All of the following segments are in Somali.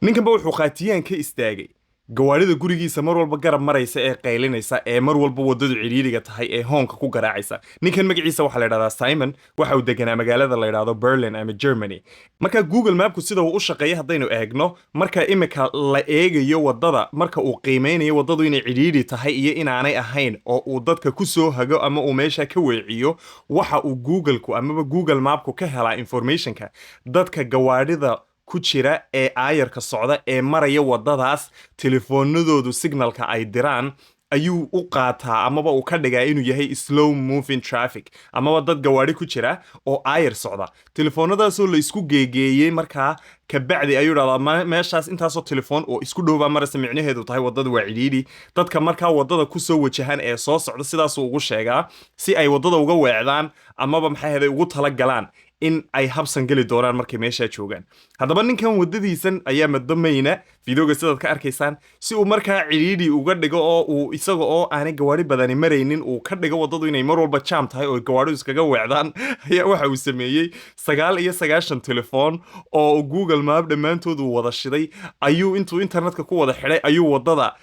Ninkanba wuxuu khaatiyaan ka istaagay gawaarida gurigiisa mar walba garab maraysa ee qaylinaysa, ee mar walba waddadu cidhiidhiga tahay, ee hoonka ku garaacaysa. Ninkan magaciisa waxaa la yidhahdaa Simon. Waxa uu deganaa magaalada la yidhahdo Berlin ama Germany. Marka Google Mapku sida uu u shaqeeya haddaynu eegno, marka imika la eegayo waddada, marka uu qiimeynayo waddadu inay cidhiidhi tahay iyo inaanay ahayn, oo uu dadka ku soo hago ama uu meesha ka weeciyo, waxa uu Googleku amaba Google Mapku ka helaa informationka dadka gawaadhida ku jira ee aayarka socda ee maraya waddadaas. Telefoonadoodu signalka ay diraan ayuu u qaataa amaba uu ka dhigaa inuu yahay slow moving traffic, amaba dad gawaadhi ku jira oo aayar socda. Telefoonadaasoo la isku geegeeyey markaa kabacdi ayuu dhahdaa, meeshaas intaasoo telefoon oo isku dhowbaa maraysa, micnaheedu tahay waddada waa cidhiidhi. Dadka markaa waddada kusoo wajahan ee soo socda sidaasuu ugu sheegaa, si ay waddada uga weecdaan amaba, maxay ahday, ugu talagalaan in ay habsan geli doonaan markay meeshaa joogaan. Haddaba ninkan waddadiisan ayaa madamayna videoga sidaad ka arkaysaan, si uu markaa cidhiidhi uga dhigo oo uu isaga oo aanay gawaadhi badani maraynin uu ka dhigo waddadu inay mar walba jam tahay oo gawaadhidu iskaga weecdaan, ayaa waxa uu sameeyey 99 telefoon oo Google Map dhammaantood uu wada shiday ayuu intuu internetka ku wada xidhay ayuu waddada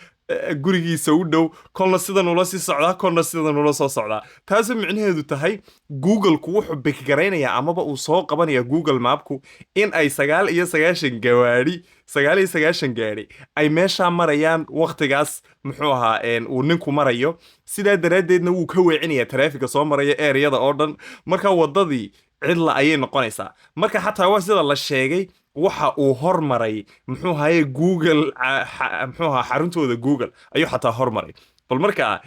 gurigiisa u dhow kolna sidan ula sii socdaa, kolna sidan ula soo socdaa. Taasoo micnaheedu tahay Googleku wuxuu pick garaynayaa amaba uu soo qabanaya Google Mapku in ay 99 gawaadhi, 99 gaadhi ay meeshaa marayaan wakhtigaas, muxuu ahaa, uu ninku marayo. Sidaa daraaddeedna wuu ka weecinayaa taraafiga soo maraya areayada oo dhan. Marka waddadii cidla ayay noqonaysaa. Marka xataa waa sida la sheegay, waxa uu hormaray, muxuu ahaye, Google, muxuu ahaa, xaruntooda Google ayuu xataa hormaray. Bal marka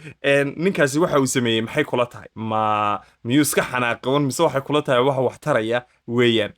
ninkaasi waxa uu sameeyey maxay kula tahay? Ma miyuu iska xanaaqaban, mise waxay kula tahay waxa wax taraya weeyaan?